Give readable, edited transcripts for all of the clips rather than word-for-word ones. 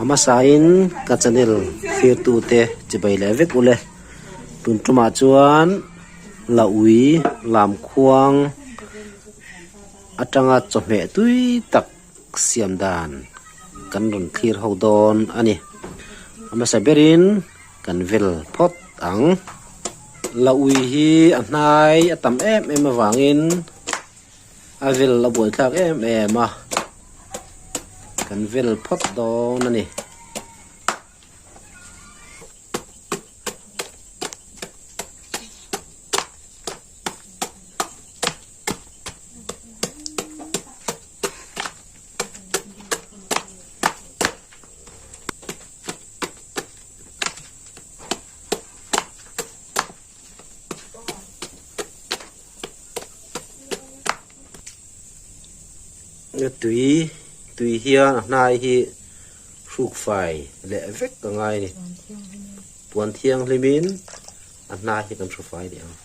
A hmasain ka channel thirtute chibai leh vek ule. Tun tumah chuan la ui lamkhuang atanga chawhmeh tui tak siam dan kan rawn thlir ho dawn a ni. A hmasa berin kan vel phawt ang. La ui hi a hnai a tam em em avangin a vel a buaithlak em em a, kan vel phawt dawn a ni. Tui tui hian a hnai hi hruk fai leh vek a ngai a ni puan thianghlimin a hnai hi kan hru fai leh ang.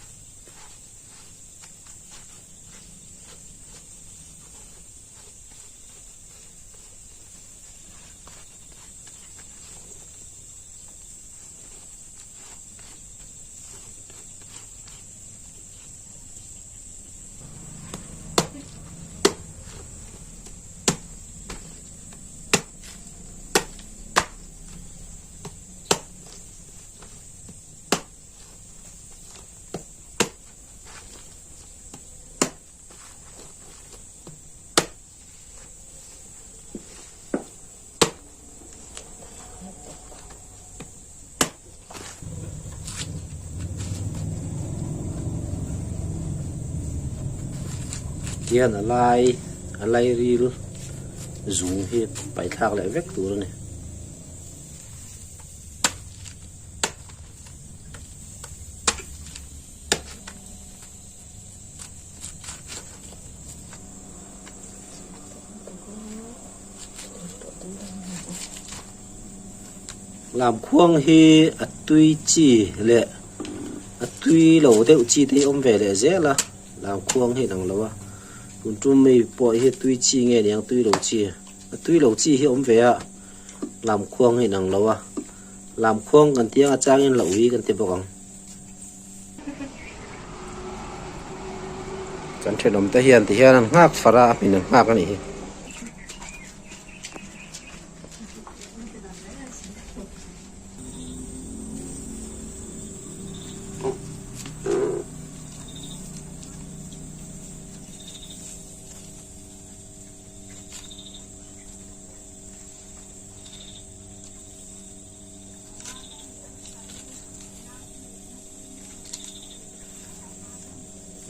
Hian a lai a lai ril zung hi paih thlak leh vek tur a ni. Lamkhuang hi a tui chi leh a tui lo deuh chi te hi awm ve leh zel a lamkhuang hi inang lo a tun tum mi pawh hi tui chi nge niang tui lo chi a tui lo chi hi a awm ve a lamkhuang hi inang lo a lamkhuang kan tih ang a changin la ui kan ti bawk ang. Kan thenawm te hian ti hian an nghak far a a hmin an nghak a nih hi.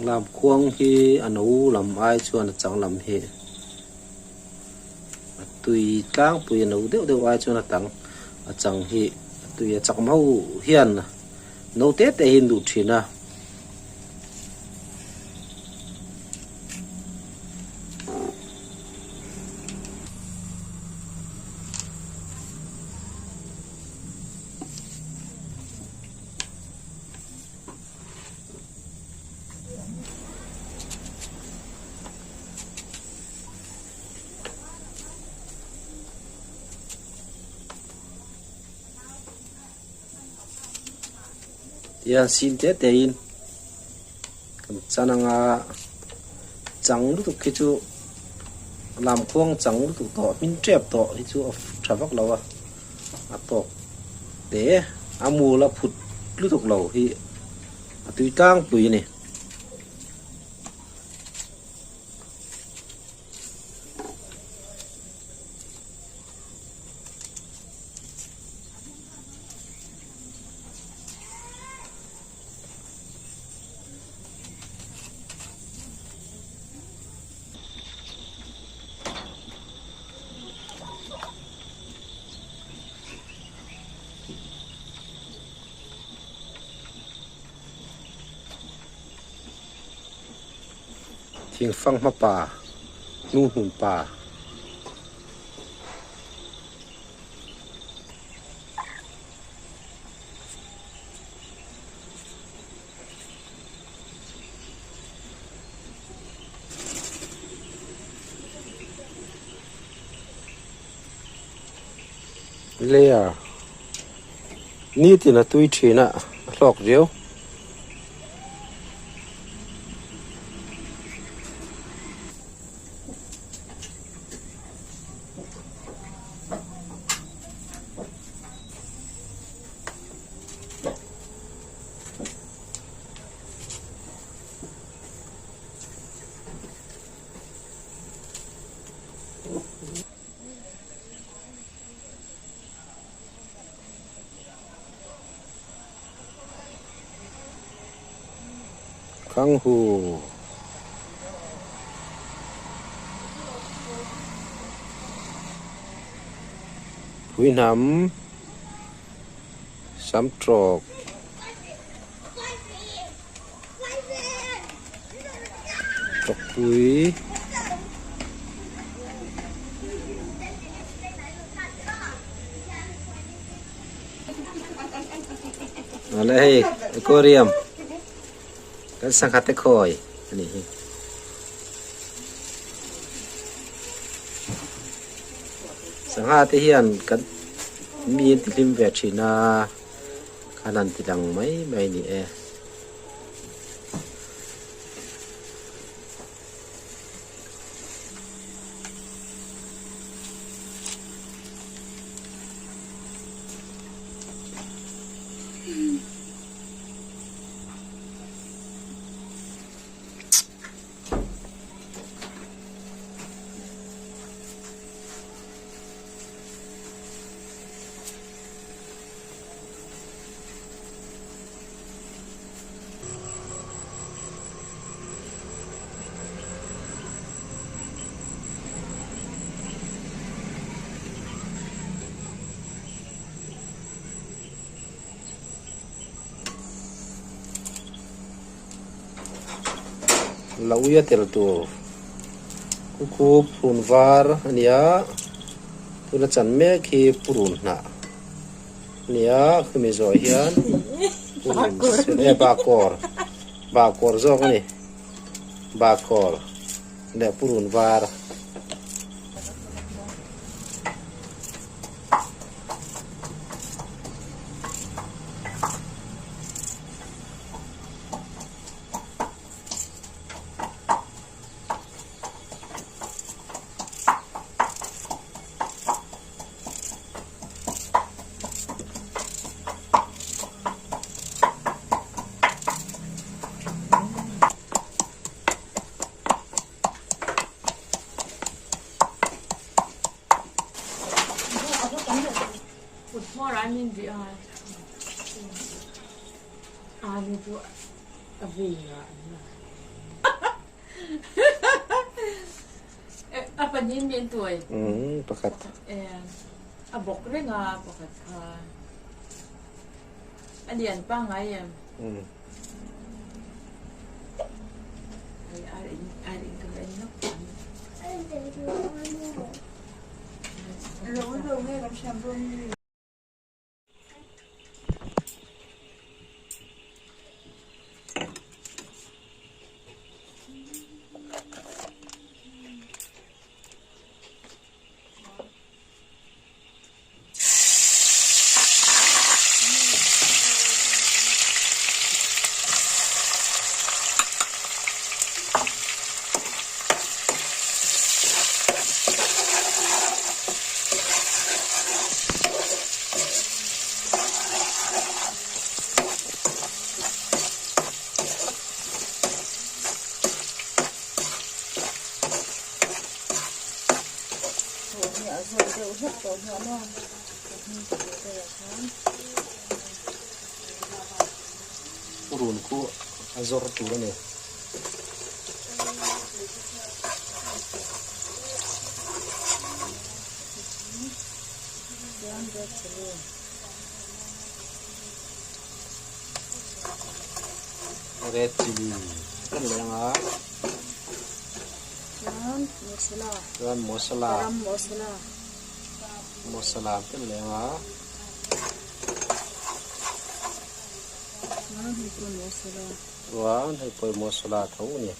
Lamkhuang hi a no lam ai chuan a chang lam hi a tui tlangpui a no deuh deuh ai chuan a tang a chang hi a tui a chak ho hian no te te hi an duh thin a. Tihian sin te te in kan chan anga chang lutuk khi chu lamkhuang chang lutuk tawh hmin tep tawh hi chu a tha vak lo a a tawk te a mul a phut lutuk lo hi a tui tlangpui a ni. Thingfang hmapa hnuhnun pa. Layer nitin a tui thin a a hlawk riau. Khanghu Phuihnam Samtrawk Tawkpui Awle hei aquarium kan sangha te khawi a nih hi. Sangha te hian kan mi an ti hlim ve thin a. Khan han ti lang mai mai ni e. Lauia tel tur kukhu phun var a ni a tuna chan mek hi purun hnah. Nia khumi zawh hian e bakawr bakawr zawk a ni bakawr leh purun var. Pakhat. A bawk reng a pakhat kha a lian pangngai em? Hei ar in ar in ka va en lawk ang. Run khu a zawr tur a ni. Red chilli kan leh ang a. Chuan masala. Masala kan leh ang a. Chuan hei pawh hi masala tho a ni.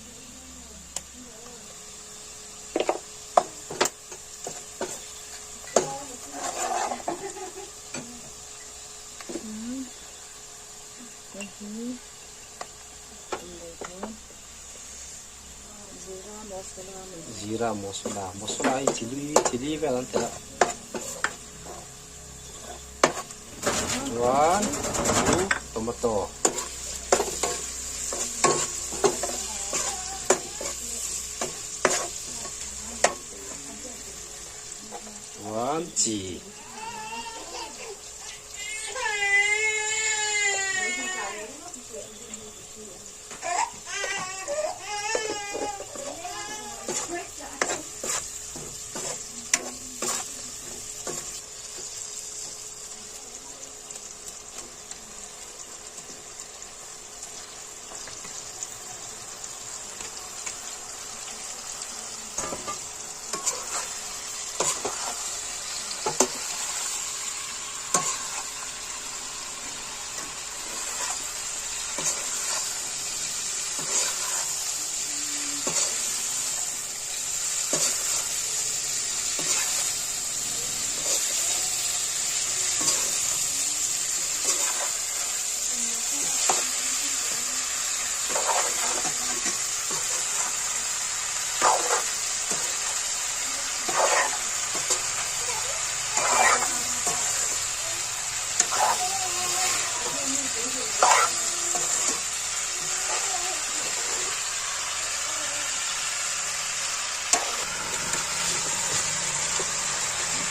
Zira masala masala hi chilli chilli vel an telh a chuan alu tomato. Chuan chi.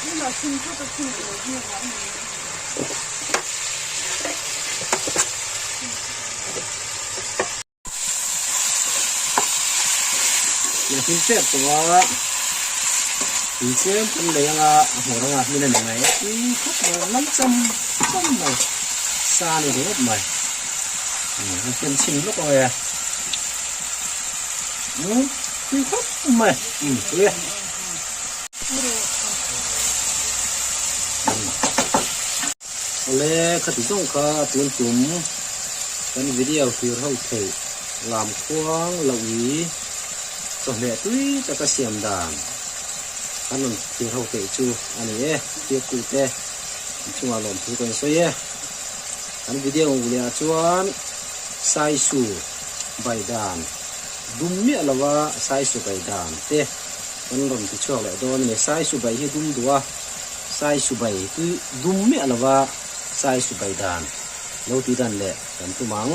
Ina hmin tep tawh a, tui tlem kan lei anga a hmuh rang a hmin a ni mai a tui khawp mai a lam cham cham mai sa a ni ringawt mai an ken chhin lawk ang e umm tui khawp mai umm tui e. Awle khati zawng kha tun tum kan video thlir ho theih lam khuang loh i chawhmeh tui taka siam dan kan rawn thlir ho theih chu a ni e thirtute an chungah lawmthu kan sawi e kan video nguleh ah chuan saisu bai dan dum miah lova saisu bai dan te kan rawn ti chhuak leh dawn a ni saisu bai hi dum duh a. Sai subai tui dum miah lova sai subai dan lo tih dan leh kan tum ang.